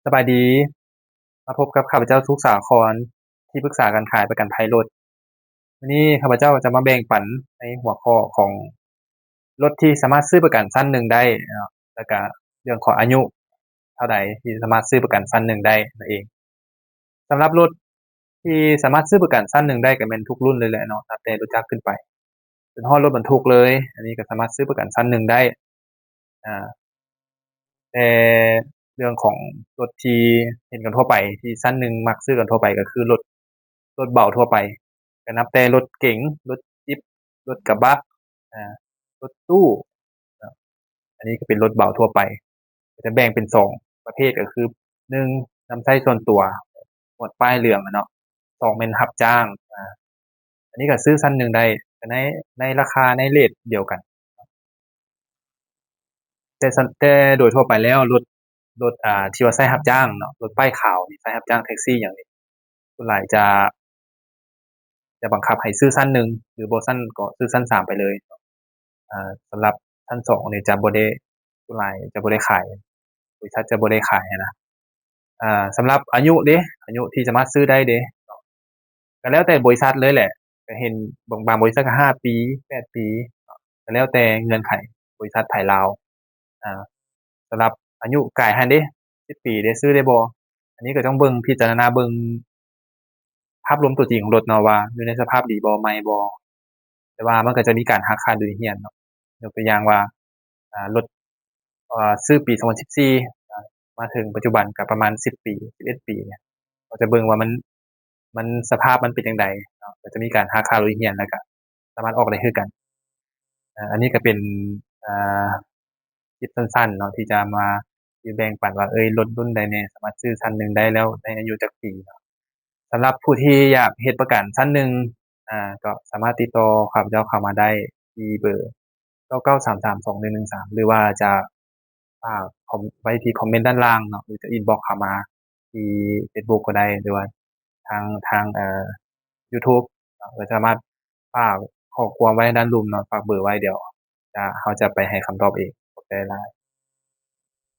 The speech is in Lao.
ສະບາຍດີ ມາພົບກັບຂ້າພະເຈົ້າ ສຸກ ສາຄອນ ທີ່ປຶກສາການຂາຍປະກັນໄພລົດ. ມື້ນີ້ຂ້າພະເຈົ້າຈະມາແບ່ງປັນໃນຫົວຂໍ້ຂອງລົດທີ່ສາມາດຊື້ປະກັນຊັ້ນໜຶ່ງໄດ້ເນາະ ແລ້ວກະເລື່ອງຂອງອາຍຸເທົ່າໃດທີ່ສາມາດຊື້ປະກັນຊັ້ນໜຶ່ງໄດ້ນັ້ນເອງ. ສຳລັບລົດທີ່ສາມາດຊື້ປະກັນຊັ້ນໜຶ່ງໄດ້ກໍແມ່ນທຸກລຸ້ນເລີຍແຫຼະເນາະ ນັບແຕ່ລົດຈັກຂຶ້ນໄປ ຈົນຮອດລົດບັນທຸກເລີຍ ອັນນີ້ກໍສາມາດຊື້ປະກັນຊັ້ນໜຶ່ງໄດ້. ອາ ແຕ່ເລື່ອງຂອງລົດທີ່ເຫັນກັນທົ່ວໄປ ທີ່ຊັ້ນໜຶ່ງມັກຊື້ກັນທົ່ວໄປ ກໍຄືລົດ ລົດເບົາທົ່ວໄປ ກໍນັບແຕ່ລົດເກັງ, ລົດຈິບ, ລົດກະບະ, ອາ ລົດຕູ້ ເນາະ ອັນນີ້ກໍເປັນລົດເບົາທົ່ວໄປ ກໍຈະແບ່ງເປັນສອງປະເພດ ກໍຄື ໜຶ່ງ ນຳໃຊ້ສ່ວນຕົວ ໝວດປ້າຍເຫຼືອງເນາະ, ສອງ ແມ່ນຮັບຈ້າງ ອາ ອັນນີ້ກໍຊື້ຊັ້ນໜຶ່ງໄດ້ ກໍໃນ ໃນລາຄາ ໃນເຣດດຽວກັນ. ແຕ່ ແຕ່ໂດຍທົ່ວໄປແລ້ວ ລົດ ລົດ ອາ ທີ່ວ່າໃຊ້ຮັບຈ້າງເນາະ ລົດປ້າຍຂາວນີ້ ໃຊ້ຮັບຈ້າງແທັກຊີຫຍັງນີ້ ສ່ວນຫຼາຍຈະ ຈະບັງຄັບໃຫ້ຊື້ຊັ້ນໜຶ່ງ ຫຼືບໍ່ຊັ້ນກໍຊື້ຊັ້ນສາມໄປເລີຍ. ອາ ສຳລັບຊັ້ນສອງນີ້ຈະບໍ່ໄດ້ ສ່ວນຫຼາຍຈະບໍ່ໄດ້ຂາຍ ບໍລິສັດຈະບໍ່ໄດ້ຂາຍຫັ້ນນະ. ອາ ສຳລັບອາຍຸເດ ອາຍຸທີ່ສາມາດຊື້ໄດ້ເດ ກໍແລ້ວແຕ່ບໍລິສັດເລີຍແຫຼະ ກໍເຫັນບາງ ບາງບໍລິສັດກໍຫ້າປີ ແປດປີ ກໍແລ້ວແຕ່ເງື່ອນໄຂບໍລິສັດໄທລາວ. ອາ ສຳລັບອາຍຸກາຍຫັ້ນເດ ສິບປີເດ ຊື້ໄດ້ບໍ່? ອັນນີ້ກໍຕ້ອງເບິ່ງ ພິຈາລະນາເບິ່ງ ພາບລວມຕົວຈິງຂອງລົດເນາະ ວ່າຢູ່ໃນສະພາບດີບໍ່ ໃໝ່ບໍ່ ແຕ່ວ່າມັນກໍຈະມີການຫັກຄ່າໂດຍຮຽນເນາະ ຍົກຕົວຢ່າງວ່າ ອາ ລົດ ເອີ ຊື້ປີສອງພັນສິບສີ່ ອາ ມາເຖິງປັດຈຸບັນກໍປະມານສິບປີ ສິບເອັດປີ ເຮົາຈະເບິ່ງວ່າມັນ ມັນ ສະພາບມັນເປັນຈັ່ງໃດເນາະ ກໍຈະມີການຫັກຄ່າໂດຍຮຽນ ແລ້ວກໍສາມາດອອກໄດ້ຄືກັນ. ອາ ອັນນີ້ກໍເປັນ ອາ ຄລິບສັ້ນໆເນາະ ທີ່ຈະມາ ທີ່ແບ່ງປັນວ່າ ເອີຍ ລົດລຸ້ນໃດແດ່ສາມາດຊື້ຊັ້ນໜຶ່ງໄດ້ ແລ້ວໃນອາຍຸຈັກປີເນາະ. ສຳລັບຜູ້ທີ່ຢາກເຮັດປະກັນຊັ້ນໜຶ່ງ ອາ ກໍສາມາດຕິດຕໍ່ຂ້າພະເຈົ້າເຂົ້າມາໄດ້ທີ່ເບີ ເກົ້າເກົ້າສາມສາມສອງໜຶ່ງໜຶ່ງສາມ ຫຼືວ່າຈະຝາກຄອມ ໄວ້ທີ່ຄອມເມັນດ້ານລ່າງເນາະ ຫຼືຈະອິນບັອກເຂົ້າມາທີ່ເຟສບຸກກໍໄດ້ ຫຼືວ່າທາງ ທາງ ເອີ ຢູທູບເນາະ ກໍສາມາດຝາກຂໍ້ຄວາມໄວ້ດ້ານລຸ່ມເນາະ ຝາກເບີໄວ້ ດຽວຈະ ເຮົາຈະໄປໃຫ້ຄຳຕອບເອງ. ຂອບໃຈຫຼາຍ.